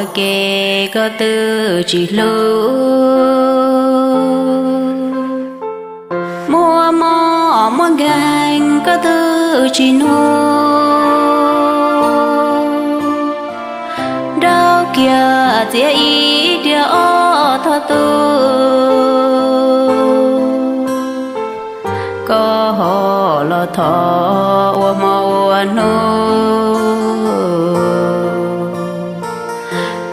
Kev koj twb tsis hlub, muaj mob muaj nkeeg koj twb tsis hnub, nrauj kiag txiav ib diav ob thoj tus, koj ho los thov ua hmo ua hnub,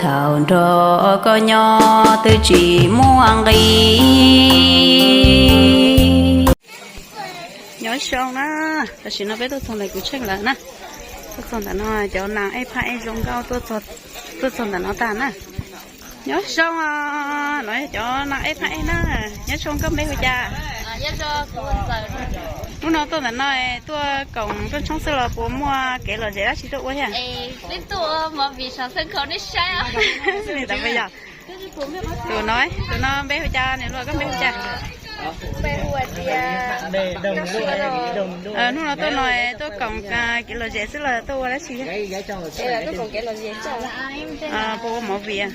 thaum nrog koj nyob twb tsis muaj nqis. Nyob zoo na, tam sim no peb tuaj txog ntawm Kwv Tsheej lawm na. Tuaj txog ntawm no cov nas ej phaj ej zoo nkauj tuaj txog ntawm no tag na. Nyob zoo os, no yog cov nas ej phaj ej na. Nyob zoo, koj npe hu cas? Hnub no tuaj ntawm no tuaj koom rooj tshoob xwb los puas muaj kev lom zem dab tsi tuaj ua thiab? Tus no, tus no npe hu cas, niam hluas koj npe hu cas? Hnub no tuaj no tuaj koom kev lom zem xwb los tuaj ua dab tsi thiab? Puas ua movie?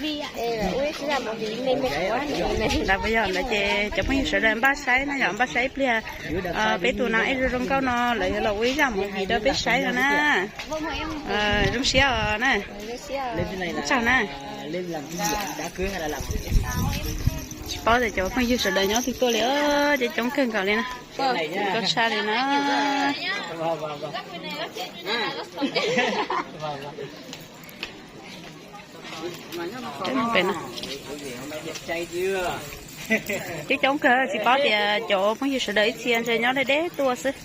Ntawd puas yog ntawd ces cov phooj ywg sawv daws npaj saib na, yog npaj saib ib pliag peb tus nas ej zoo zoo nkauj no lawv yuav los ua ib zaj movie rau peb saib no na. Zoo siab os na. Tsaug na. Tsis paub tias cov phooj ywg sawv daws nyob twg tuaj li, coob coob kawg nkaus li na. Koj tshaj li na. Coob coob kawg, tsis paub tias cov phooj ywg sawv daws ib txhia ntshe nyob deb deb tuaj xwb.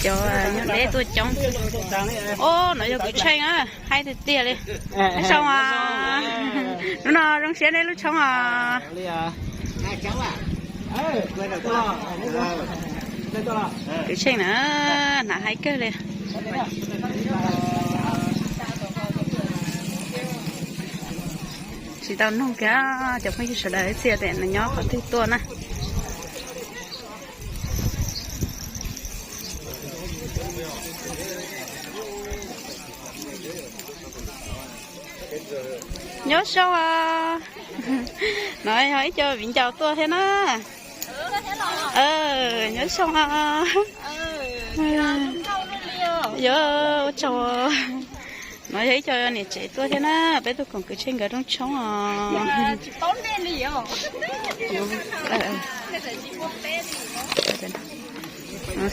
Cov nyob deb tuaj coob. Ob, no yog Kwv Tsheej na, haib tiag tiag li. Nyob zoo os. Hnub no zoo siab nej lub tshoob os. Kwv Tsheej na, hnav haib kawg li. Tsis tau nug kiag cov phooj ywg sawv daws ib txhia tias nws nyob qhov twg tuaj na. Nyob zoo os. No yog ib co viv ncaus tuaj thiab na. Nyob zoo os. Yuav ua tsaug. No yog ib co niam tsev tuaj thiab na, peb tuaj koom Kwv Tsheej nkawd rooj tshoob os.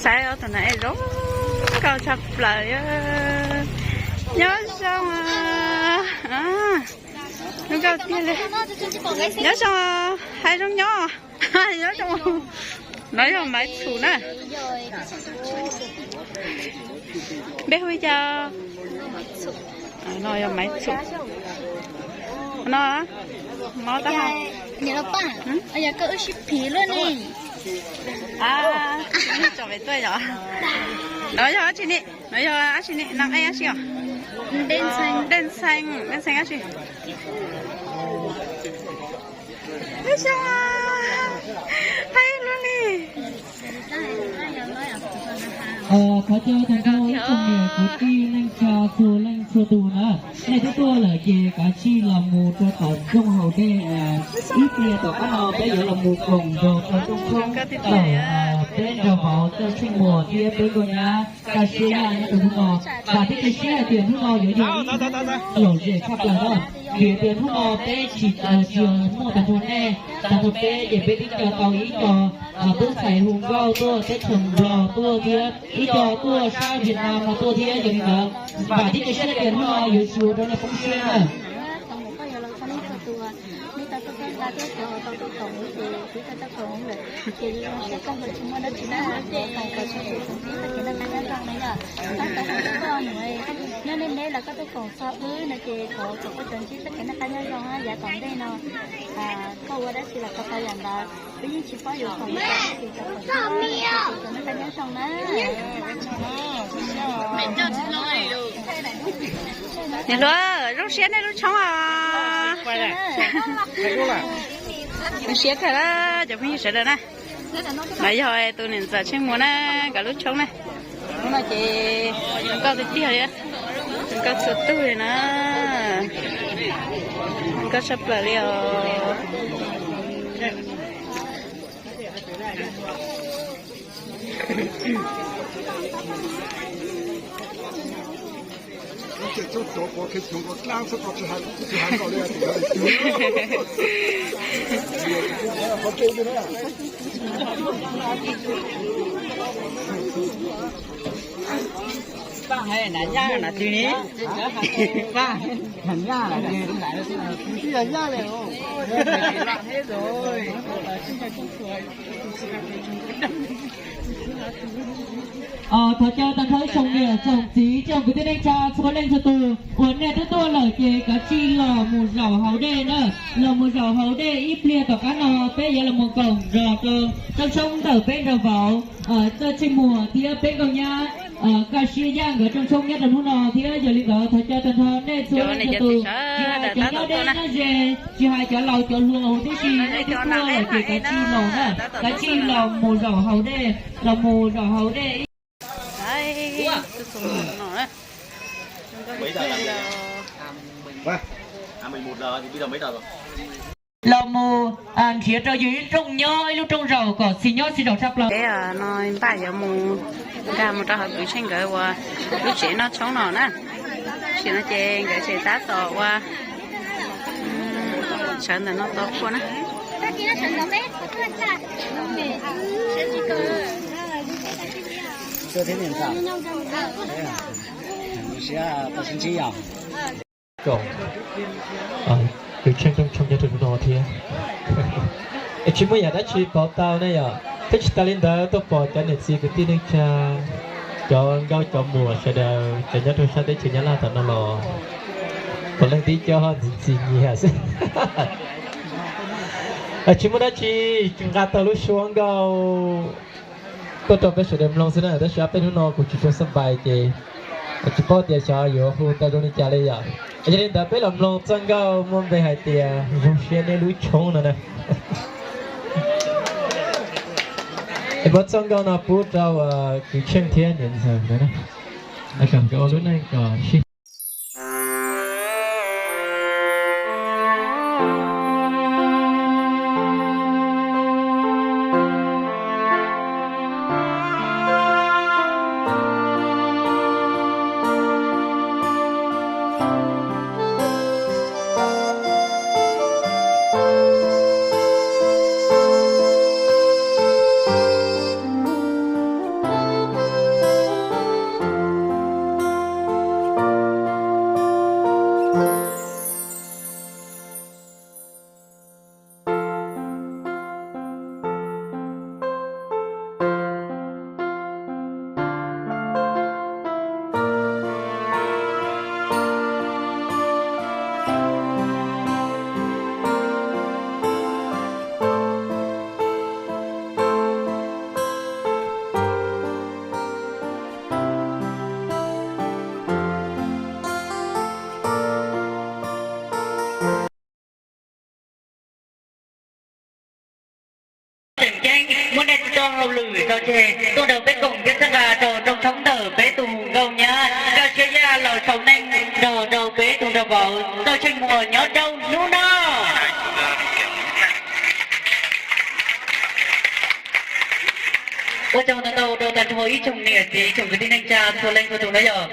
Saib ob tug nas ej zoo nkauj tshaj plaws. Nyob zoo, zoo nkauj tiag li. Nyob zoo, haib zoo nyob. Nyob zoo. No yog Maiv Txhum na. Npe hu li cas? No yog Maiv Txhum. No, mob tab hau. Tsom pem tuaj yom. No yog dab tsi ni? No yog dab tsi ni? Nas ej dab tsi os? Dej ntxhee, dej ntxhee dab tsi? Haib luaj li. Thov caw tag nrho ib tsoom niam kwv tij neej tsa txhua leej txhua tus na, nej twb tuaj lawm ces kav tsij los mus rau tom rooj haus dej ib pliag, tom qab no peb yuav los mus koom nrog rau rooj tshoob ntawm peb nrog vauv Txawj Tsheej Muas thiab peb nkauj nyab Kaj Siab Yaj nyob rau hnub no. Vam thiab cia siab hais tias hnub no yuav yog ib hnub lom zem tshaj plaws na, vim tias hnub no peb tsis, tsis muaj tag nrho nej, tag nrho peb ces peb twb nco tau ib co tub ntxhais hu nkauj tuaj teb chaws Nplog tuaj thiab ib co tuaj sab Vietnam no tuaj thiab. Yog li ntawd vam thiab cia siab hais tias hnub no yuav tsis ua rau nej poob siab na. Nej tau tuaj nqa tuaj cov tau tuaj koom ces kuv tau tuaj koom lawm, ces zoo siab kawg nkaus tsis muaj dab tsi na, ces thov kom txhua tus tsuas ntsib txoj kev noj qab nyob zoo na yom. Tab tom tuaj mus nyob deb deb los koj tuaj koom txog wb no ces thov kom koj tsuas ntsib txoj kev noj qab nyob zoo yav tom ntej no. Koj ua dab tsi los tau tau yam ntawd, wb yeej tsis paub yuav koom li cas, tab sis thov kom koj tsuas noj qab nyob zoo na. Niam hluas, zoo siab nej lub tshoob os. Zoo siab kawg na cov phooj ywg sawv daws na. No yog tus niam ntxawm Tsheej Muas na, nkawd lub tshoob na. Hnub no ces zoo nkauj tiag tiag li, zoo nkauj txhua tug li na. Koj tshaj plaws li os. Thov caw tag nrho ib tsoom niam tsoom txiv tsoom kwv tij neej tsa txhua leej txhua tus uas nej twb tuaj lawm ces kav tsij los mus zaum haus dej na, los mus zaum haus dej ib pliag tom qab no peb yuav los mus koom zog rau rooj tshoob ntawm peb nraug vauv Txawj Tsheej Muas thiab peb nkauj nyab Kaj Siab Yaj nkawd rooj tshoob nyob rau hnub no thiab yog li ntawd thov caw tag nrho nej txhua leej txhua tus, tsis hais cov nyob deb nyob ze, tsis hais cov laus cov hluas huv tib si, nej twb tuaj lawm ces kav tsij los na, kav tsij los mus zaum haus dej, los mus zaum haus dej ib los mus nrhiav rau yus ib rooj nyob ib lub rooj zaum kom txhij nyob txhij zaum tshaj plaws. Peb no npaj yuav mus nkag mus rau hauv kwv tsheej nkawd ua lub tsev noj tshoob no na. Tam sim no ces nkawd tseem tab tom ua sawv ntawm no tos kuaj na. Kwv tsheej rooj tshoob nyob rau hnub no thiab. Es tsis muaj yam dab tsi pauv tau ne yom. Thiab tsis tas li ntawd tuaj pom cov niam txiv kwv tij neej tsa, cov nkauj cov muam sawv daws cov nyob rau sab teb chaws Nyab Laj tom no los puav leej tib co ho ntxim ntxim nyiam xwb. Tsis muaj dab tsi, tsis nqa tau lub suab nkauj tuaj rau peb sawv daws mloog xwb na, tab sis ob peb hnub no kuv tsis tshua xab npais ces tsis paub tias xyov yuav hu tau zoo li cas li yom. Yog li ntawd peb los mloog txoj nkauj muaj npe hais tias Zoo Siab Neb Lub Tshoob no na. Es muab txoj nkauj no pub rau kwv tsheej thiab niam ntxawm nkawd na, kom nkawd ua lub neej kom sib Tseem ceeb muab nej txoj hauj lwm tso tseg tuaj nrog peb koom thiab txhawb nqa rau rooj tshoob ntawm peb tus nkauj nyab Kaj Siab Yaj los sau neej nrog rau peb tus nraug vauv Txawj Tsheej Muas nyob rau hnub no. Ua tsaug ntau ntau rau tag nrho ib tsoom niam txiv tsoom kwv tij neej tsa txhua leej txhua tus na yom.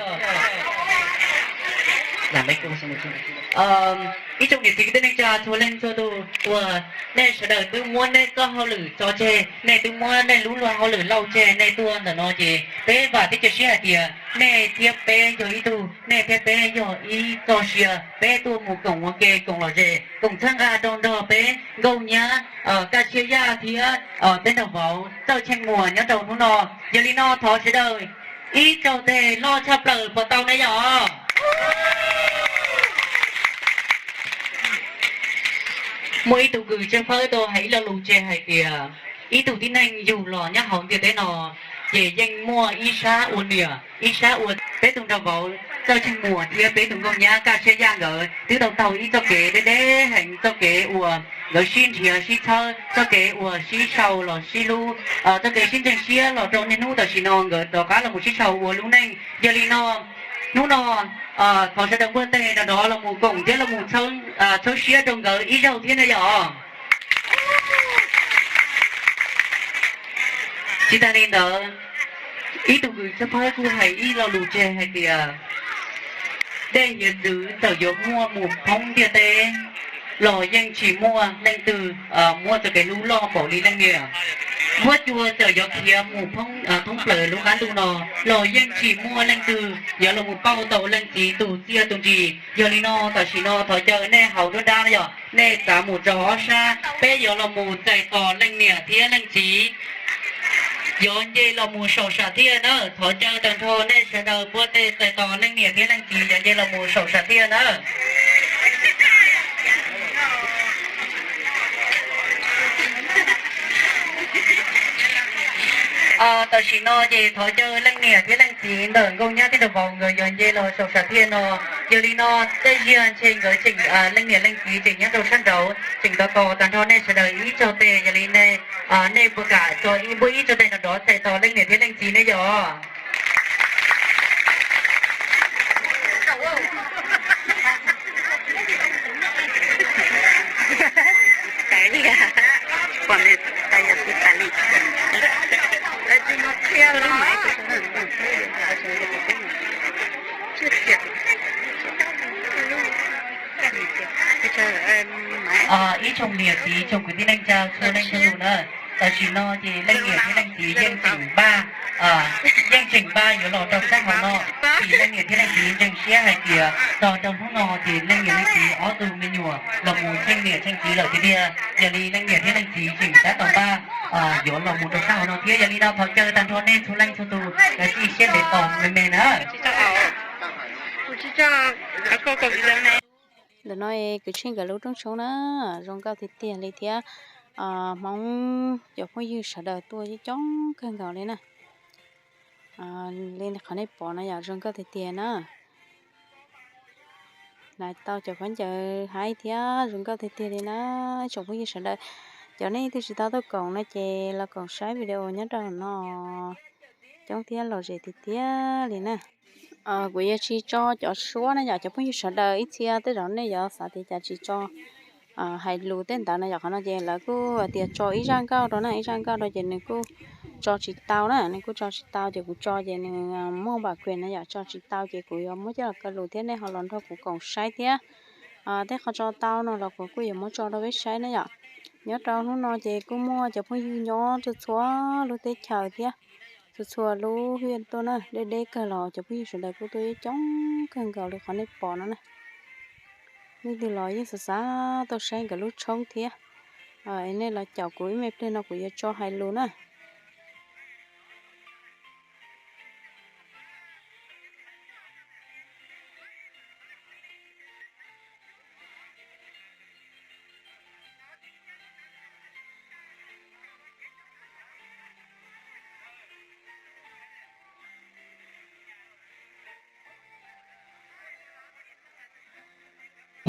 Ib tsoom niam txiv kwv tij neej tsa txhua leej txhua tus uas nej sawv daws twb muab nej txoj hauj lwm tso tseg, nej twb muab nej lub luag hauj lwm lauj tseg, nej tuaj ntawm no ces peb vam thiab cia siab hais tias nej thiab peb yog ib tug, nej thiab peb yog ib txoj sia, peb tuaj mus koom ua ke koom lom zem koom txhawb nqa rau nrog peb nkauj nyab Kaj Siab Yaj thiab peb nraug vauv Txawj Tsheej Muas nyob rau hnub no. Yog li no thov sawv daws ib tsaug tes loj tshaj plaws puas tau ne yom? Muaj ib tug kws tshwj fawb tau hais ib lo lus tseg hais tias ib tug tib neeg yug los nyob hauv ntiaj teb no ces yeej muaj ib sab ua niam ib sab ua peb tus nraug vauv Txawj Tsheej Muas thiab peb tus nkauj nyab Kaj Siab Yaj nkawd twb tau taug ib txoj kev deb deb heev, txoj kev uas nkawd sib nrhiav sib txhawb, txoj kev uas sib sau los sib hlub, txoj kev sib ntseeg siab los rau niaj hnub tam sim no nkawd rov qab los mus sib sau ua lub neej. Yog li no Hnub no thov sawv daws npuaj tes nrov nrov los mus koom thiab los mus txhawb siab rau nkawd ib zaug thiab na yom. Tsis tas li ntawd, ib tug kws tshawb fawb kuj hais ib lo lus tseg hais tias dej hiav txwv txawm yuav muaj mus phoob ntiaj teb los yeej tsis muaj leej twg muaj txoj kev hlub loj npaum li leej niam. Huab cua txawm yuav khiav mus thoob plaws lub qab ntuj no los yeej tsis muaj leej twg yuav los mus pauj tau leej txiv tus txiaj tus ntsig. Yog li no tam sim no thov caw nej hauv nruab nrab yog nej txav mus rau ob sab, peb yuav los mus txais tos leej niam thiab leej txiv. Yuav nce los mus saum sam thiaj na, thov caw tag nrho nej sawv daws npuaj tes txais tos leej niam thiab leej txiv yuav nce los mus saum sam thiaj na. Tam sim no ces thov caw leej niam thiab leej txiv ntawm Nkauj Nyab thiab Nraug Vauv nkawd yuav nce los saum sam thiaj no. Yog li no tej zaum ntshe nkawd tseem, leej niam leej txiv tseem nyob rau sab nraud tseem tos tos tag nrho nej sawv daws ib txog tes, yog li nej puas kam tso ib npuaj ib txog tes nrov nrov txais tos leej niam thiab leej txiv ne yom? Ib tsoom niam txiv tsoom kwv tij neej tsa txhua leej txhua tus na, tam sim no ces leej niam thiab leej txiv yeej tseem npaj, yeej tseem npaj yuav los rau sab hauv no. Vim leej niam thiab leej txiv ntseeg siab hais tias txog rau hnub no ces leej niam leej txiv ob tug me nyuam los mus tsheej niam tsheej txiv lawm tiag tiag. Yog li leej niam thiab leej txiv tseem tab tom npaj yuav los mus rau sab hauv no thiab. Yog li no thov caw tag nrho nej txhua leej txhua tus kav tsij siab ntev tos me me na. Ntawm no kwv tij nkawd lub rooj tshoob na, zoo nkauj tiag tiag li thiab. Hmoob cov phooj ywg sawv daws tuaj coob coob kawg nkaus li na. Li qhov nej pom no yom, zoo nkauj tiag tiag na. Hnav tau cov khaub ncaws haib thiab zoo nkauj tiag tiag li na. Tsoom phooj ywg sawv daws, cov nej twb tsis tau tuaj koom no ces los koom saib video nyob rau no coob thiab lom zem tiag tiag li na. Kuv yuav tsis tso cov suab na yom, cov phooj ywg sawv daws ib txhia tej zaum nej yuav xav tias cas tsis tso hais lus tej ntawd no yom. Qhov no ces lawv kuj hais tias tso ib zaj nkauj rau na, ib zaj nkauj rau ces nws kuj tso tsis tau na, nws kuj tso tsis tau ces kuv tso ces nws muaj npam kuem na yom, tso tsis tau ces kuv yuav muab coj los kaw lus thiab nej ho los nrog kuv koom saib thiab. Tej qhov tso tau no los kuv kuj yuav muab tso rau peb saib na yom. Nyob rau hnub no ces kuj muaj cov phooj ywg nyob txhua txhua lub teb chaws thiab txhua txhua lub hiaj tuaj na, deb deb kawg los cov phooj ywg sawv daws kuj tuaj coob coob kawg nkaus li qhov nej pom no na. Leej twg los yeej xav xav tuaj saib nkawd lub tshoob thiab. Es nej los caum kuv ib me pliag no kuv yuav tso hais lus na.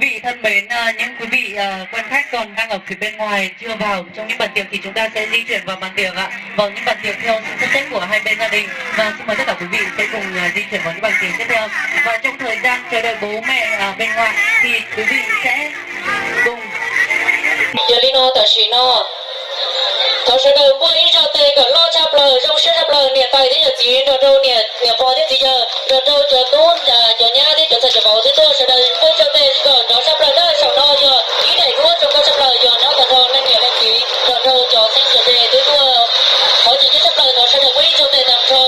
Quý vị thân mến, à, những quý vị, à, quan khách còn đang ở phía bên ngoài chưa vào trong những bàn tiệc thì chúng ta sẽ di chuyển vào bàn tiệc ạ. Vâng, những bàn tiệc theo sự sắp xếp của hai bên gia đình. Vâng, xin mời tất cả quý vị sẽ cùng, à, di chuyển vào những bàn tiệc tiếp theo. Và trong thời gian chờ đợi bố mẹ, à, bên ngoài thì quý vị sẽ Yog li no tam sim no thov sawv daws npuaj ib zaug tes kom loj tshaj plaws, zoo siab tshaj plaws, niam tais thiab yawm txiv nrog rau niam pog thiab txiv yawg nrog rau cov tub cov nyab thiab cov ntxhais cov vauv twb tuaj, sawv daws npuaj ib zaug tes kom nrov tshaj plaws na. Saum no yog ib daim duab zoo nkauj tshaj plaws yog nyob tag nrho leej niam leej txiv nrog rau cov txheeb cov ze twb tuaj. Thov txim siab tshaj plaws, thov sawv daws npuaj ib zaug tes tag nrho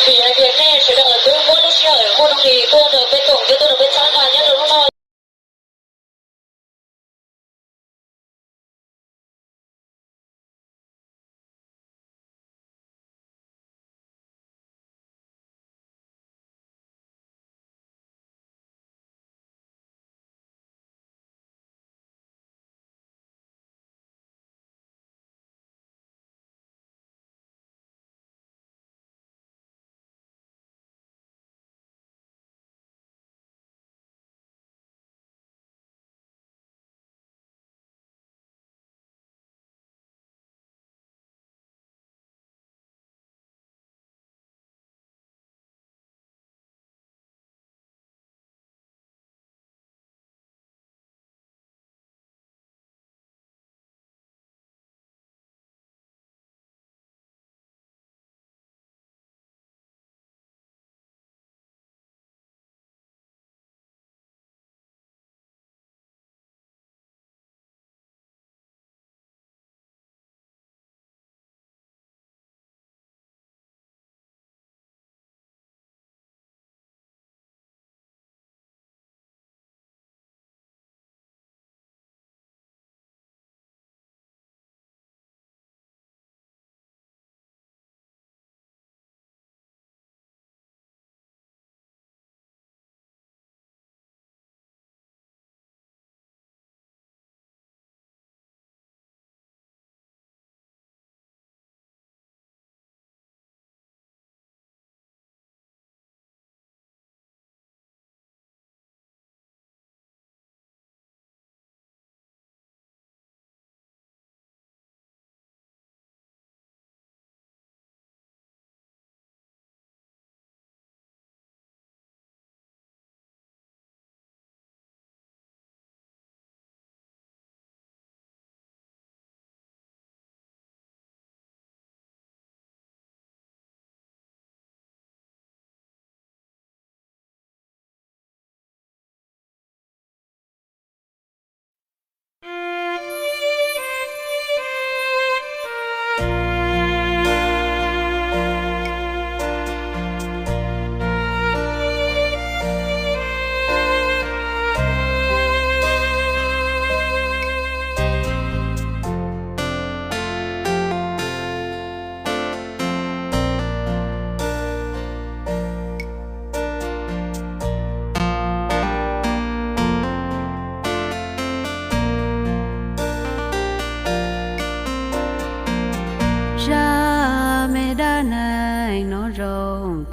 vim hais tias nej sawv daws twb muab lub sij hawm muaj nuj nqis tuaj nrog peb koom thiab tuaj nrog peb txhawb nqa nyob rau hnub no.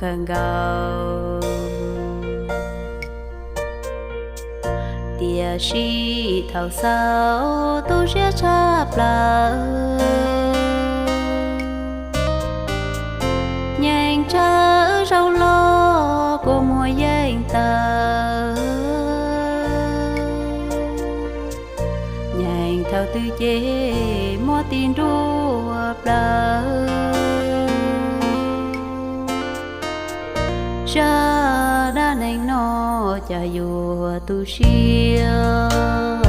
kawg nkaus. Tiam sis thaum xaus tu siab tshaj plaws, nyeem tsawv zaus los kua muag yeej tawv. Nyeem thaum twg ces muab tis nruab plawv. Zaj dab neeg no cas yuav tu siab.